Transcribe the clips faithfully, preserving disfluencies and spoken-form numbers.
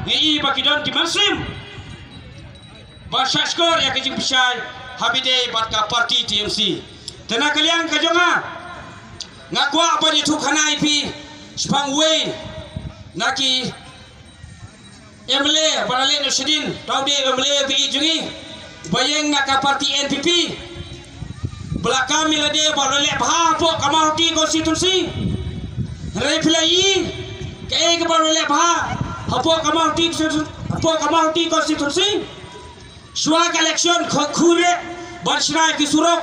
Ngi i ba ki don ki mynsiem ba shah shkor ïa ka jingpynshai ha bynta bad ka party T M C. Te na ka liang ka jong nga, nga kwah ban ïathuh khana ïa phi shaphang uwei na ki M L A ba la leit noh shadien, tang u dei M L A ba ïeit jong ngi, ba ïeng na ka party N P P, ba la kam ïa lade ba la leh bha hapoh ka Mawhati constituency. Hynrei phi la ïohi kaei kaba la leh bha hapoh ka Mawhati constitu-, hapoh ka Mawhati constituency. Shuwa ka election khuid khuid ban shna ki surok,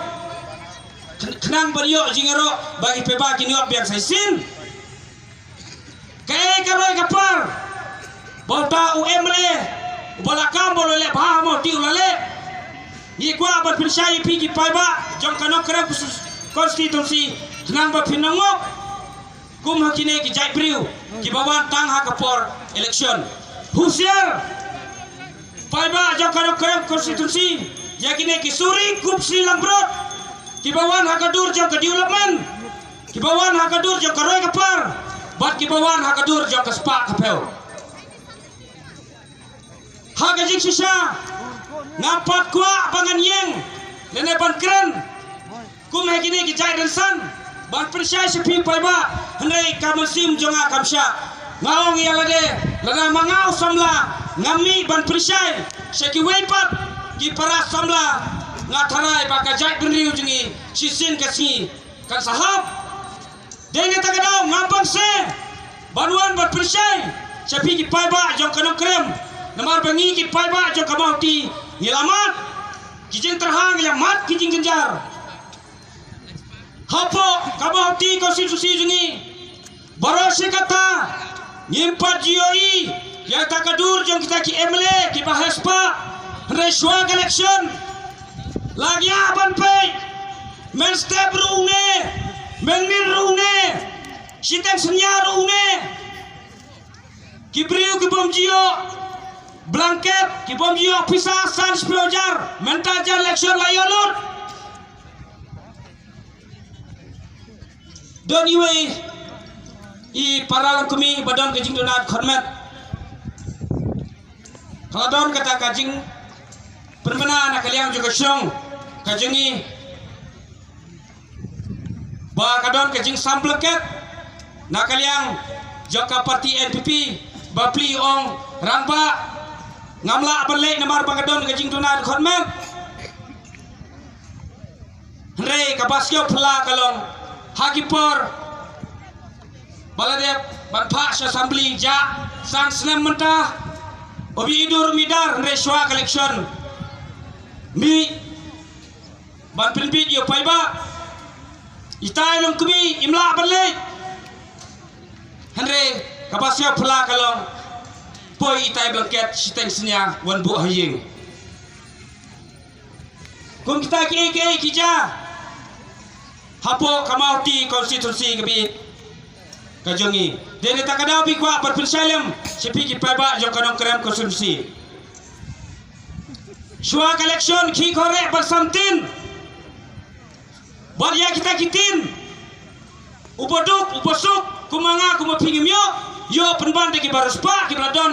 khnang ban ïoh jingïaroh ba ki paidbah kin ïoh biang sa shisien. Kaei ka roi ka par ba uta u M L A uba la kam ba u la leh bha ha Mawhati u la leh? Ngi kwah ban pynshai ïa phi ki paidbah jong ka Nongkrem constituency, khnang ba phin ym ngop kum ha kine ki jait briew kiba wan tang ha ka por election. Husiar paidbah jong ka Nongkrem constituency ïa kine ki suri kupsri langbrot kiba wan ha ka dur jong ka development, kiba wan ha ka dur jong ka roi ka par, bad kiba wan ha ka dur jong ka spah ka phew. Ha ka jingshisha, ngam pat kwah ba ngan ïeng lane ban kren kum ha kine ki jait rynsan ban pynshai sha phi paidbah, hynrei ka mynsiem jong nga kam shah. Nga ong ïa lade, lada ma nga u samla ngam mih ban pynshai sha kiwei pat ki para samla, nga tharai ba ka jaitbynriew jong ngi shisien ka sngi kan sa hap. Dei na kata ka daw ngam pang se ban wan ban pynshai sha phi ki paidbah jong ka Nongkrem, namar ba ngi ki paidbah jong ka Mawhati ngi la mad ki jingtyrha, ngi la mad ki jingjynjar. Hapoh ka Mawhati constituency jong ngi, baroh shi katta ngim pat ju ïohi ïa kata ka dur jong kita ki M L A kiba heh spah. Hynrei shuwa ka election, la ngiah ban peit, mynstep ruh une, mynmiet ruh une, shiteng synñia ruh une. Ki briew ki bym ju ïoh blanket, ki bym ju ïoh pisa san shiphew hajar, mynta jan election la ïoh lut. Don iwei i para longkmie ba don ka jingduna dkhot met. Ka la don kata ka jingpynbna na ka liang jong ka shnong ka jong ngi ba ka don ka jingsam blanket na ka liang jong ka party N P P, ba plie ong, "Rangbah, ngam lah ban leit namar ba ka don ka jingduna dkhot met." Hynrei kaba sngewphylla ka long, ha ki por ba la dep ban phah sha assembly, jah san snem mynta, u ba i dur u mih dar, hynrei shuwa ka election mih ban pynbit ïa u paidbah. Itai longkmie im lah ban leit. Hynrei kaba sngewphylla ka long, poi itai blanket shiteng synñia wan buh ha ïing. Kum kita kiei kiei ki jia hapoh ka Mawhati constituency ka bit ka jong ngi. Dei na kata ka daw phi kwah ban pynshai lem sha phi ki paidbah jong ka Nongkrem constituency. Shuwa ka election khie khuid ban sam ktien bad ïa kita ki ktien. Uba duk, uba suk, kum ma nga, kum ma phi ngim ïoh, ïoh pynban da kiba riewspah, kiba la don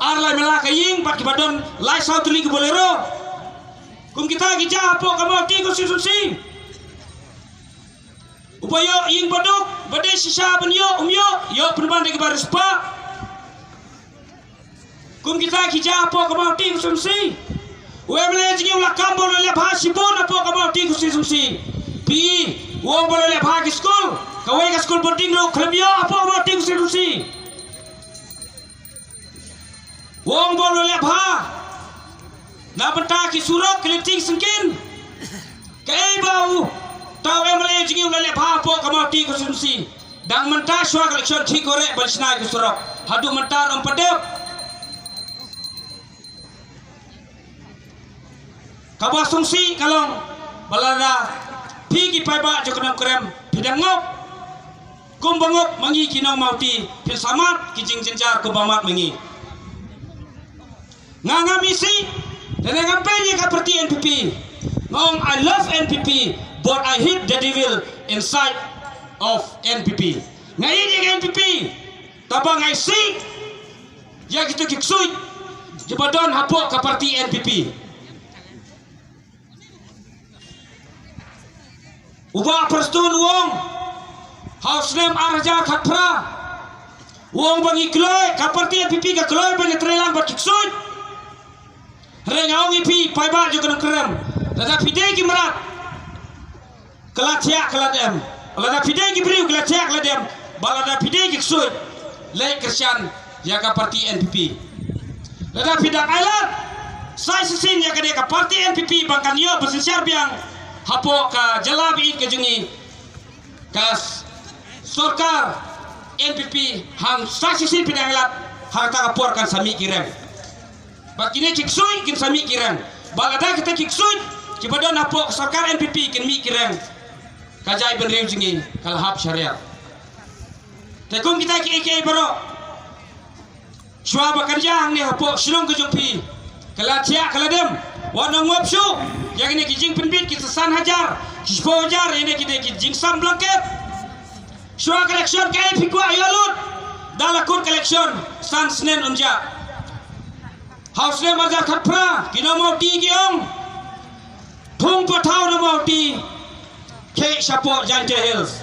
ar lai mala ka ïing, bad kiba don lai saw tylli ki Bolero. Kum kita ki jia hapoh ka Mawhati constituency. Uba ïoh ïing ba duk, ba dei shisha ban ïoh, um ïoh, ïoh pynban da kiba riewspah. Kum kita ki jia hapoh ka Mawhati constituency. U M L A jong ngi u la kam ba u la leh bha shibun hapoh ka Mawhati constituency. Phi i, u ong ba u la leh bha ki skul. Kawei ka skul boarding ruh khlem ïoh hapoh ka Mawhati constituency. U ong ba u la leh bha na bynta ki surok, ki lynti ki syngkien. Kaei ba uta u M L A jong ngi u la leh bha hapoh ka Mawhati constituency? Dang mynta shuwa ka election khie khuid ban shna ïa ki surok. Haduh mynta ruh ym pat dep. Kaba sngewsih ka long ba lada phi ki paidbah jong ka Nongkrem phi dang ngop, kumba ngop ma ngi ki nong Mawhati, phin sa mad ki jingjynjar kumba mad ma ngi. Nga ngam isih lane ngam beiñ ïa ka party N P P. Nga ong, "I love N P P, but I hate the devil inside of N P P." Nga ïeit ïa ka N P P, tangba nga isih ïa kito ki ksuid kiba don hapoh ka party N P P. U Bah Prestone u ong ha u snem ar hajar khatphra, u ong ba ngi kloi, ka party N P P ka kloi ban ïatreilang bad ki ksuid. Hynrei nga ong ïa phi paidbah jong ka Nongkrem, lada phi dei ki mrad, ka la thiah ka la dem. Lada phi dei ki briew, ka la thiah ka la dem. Bad lada phi dei ki ksuid, leit kyrshan ïa ka party N P P. Lada phi dang ailad sa shisien ïa kane ka party N P P ba kan ïoh ba synshar biang hapoh ka jylla ba ïeit ka jong ngi, ka s-, sorkar N P P, hangta sa shisien phi dang ailad, hangta ka por kan sa mih ki reng. Ba kine ki ksuid kin sa mih ki reng. Ba lada kita ki ksuid kiba don hapoh ka sorkar N P P kin mih ki reng, ka jaitbynriew jong ngi ka la hap shariat. Te kum kita kiei kiei baroh, shuwa ba kan ïa hangne hapoh shnong ka jong phi, ka la thiah ka la dem. Wat nang ngop shuh ïa kine ki jingpynbit ki san hajar, ki shiphew hajar, ïa kine ki jingsam blanket. Shuwa ka election kaei phi kwah ïa lut? Da la kut ka election san snem un jah. Ha u snem ar hajar khatphra ki nong Mawti ki ong, thung pathaw na Mawti, khie shapoh Jaintia Hills.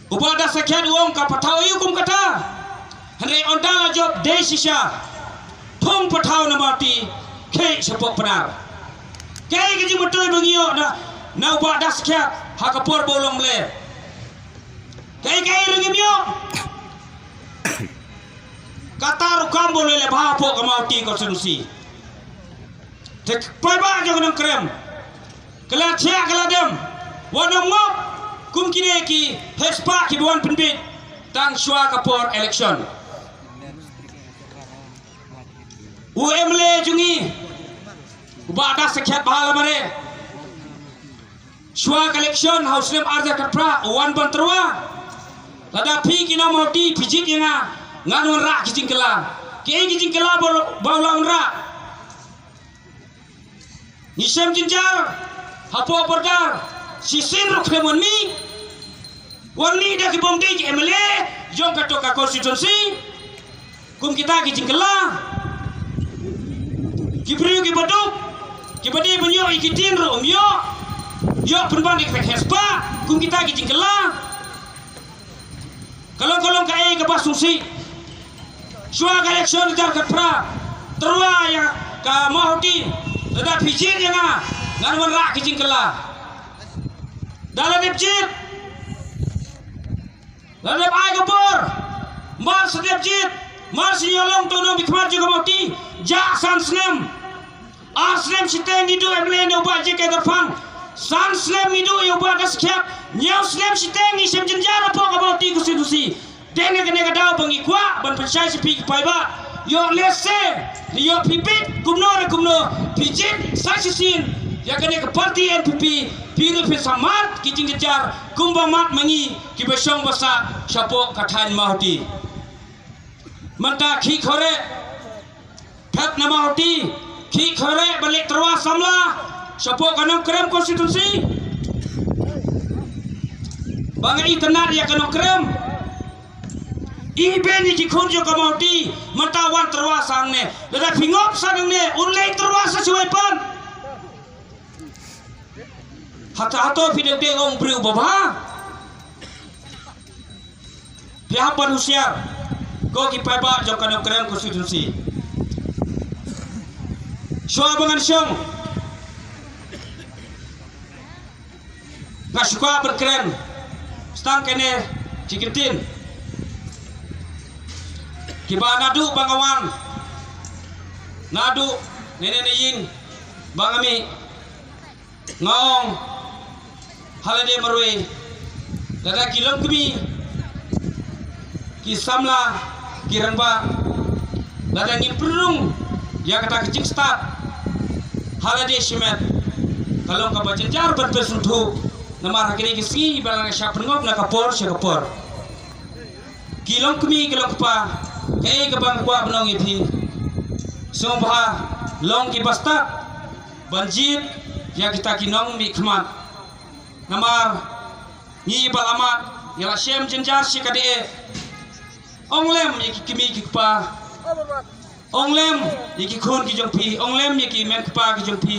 U Bah Dasakhiat u ong ka pathaw aïu kum kata? Hynrei ynda la jop dei shisha, thung pathaw na Mawti, khie shapoh Pnar. Kaei ka jingmyntoi ba ngi ïoh na, na u Bah Dasakhiat ha ka por ba u long M L A? Kaei kaei ruh ngim ïoh. Kata ruh kam ba u leh leh bha hapoh ka Mawti constituency. Te paidbah jong ka Nongkrem, ka la thiah ka la dem. Wat nang ngop kum kine ki heh spah kiba wan pynbit tang shuwa ka por election. U M L A jong ngi, u Bah Dasakhiat Bahalamare, shuwa ka election ha u snem ar hajar khatphra u wan ban tyrwa. Lada phi ki nong Mawti phi jied ïa nga, ngan wanrah ki jingkylla. Kiei ki jingkylla ba u la, ba u la wanrah? Ngi shem jynjar hapoh border, shisien ruh khlem wan mih. Wan mih da ki bym dei ki M L A jong kato ka constituency. Kum kita ki jingkylla, ki briew kiba duk, kiba dei ban ïoh ïa ki tin ruh ym ïoh. Ïoh pynban ïa ki heh spah, kum kita ki jingkylla. Ka long, ka long kaei kaba sngewsih. Shuwa ka election ar hajar khatphra, tyrwa ïa ka Mawhati, lada phi jied ïa nga, ngan wanrah ki jingkylla. Da la dep jied, la dep ai ka bor, mar shu dep jied, mar shu ïoh long u nongmihkhmat jong ka Mawhati, jah san snem. Ar snem shiteng ngi duh M L A ne u Bah J K Kyrpang. San snem ngi duh ïa u Bah Dasakhiat. Hynñiew snem shiteng ngi shem jynjar hapoh ka Mawhati constituency. Te ha kane ka daw ba ngi kwah ban pynshai sha phi ki paidbah, ïoh lehse, ïoh phi bit kumno re kumno, phi jied sa shisien ïa kane ka party N P P, phi ruh phin sa mad ki jingjynjar kumba mad ma ngi kiba shong ba sah shapoh ka thaiñ Mawhati. Mynta khih khublei, phet na Mawhati, khih khublei ban leit tyrwa samla shapoh ka Nongkrem constituency. Ba nga itynnad ïa ka Nongkrem. Iben ïa ki khun jong ka Mawhati, mynta wan tyrwa sa hangne. Lada phi ngop sa hangne, un leit tyrwa sa shawei pat. Hato, hato phi dei, dei ong briew ba bha? Phi hap ban husiar ko ki paidbah jong ka Nongkrem constituency. Shuwa ba ngan shong, nga shu kwah ban kren tang kine ki kyntien kiba naduh ba nga wan, naduh ne ne ne ïing ba nga mih. Nga ong ha lade marwei, lada ki longkmie, ki samla, ki rangbah, lada ngim pynrung ïa kata ka jingstad ha lade shimet, ka long kaba jynjar ban pynsngewthuh. Namar ha kine ki sngi ba la nga shah pynngop na ka por sha ka por. Ki longkmie, ki longkpa, kaei kaba nga kwah ban ong ïa phi, sngewbha long kiba stad ban jied ïa kita ki nongmihkhmat. Namar ngi ba la mad, ngi la shem jynjar shi ka dei. Ong lem ïa ki kmie ki kpa. Ong lem ïa ki khun ki jong phi. Ong lem ïa ki mem kpa ki jong phi.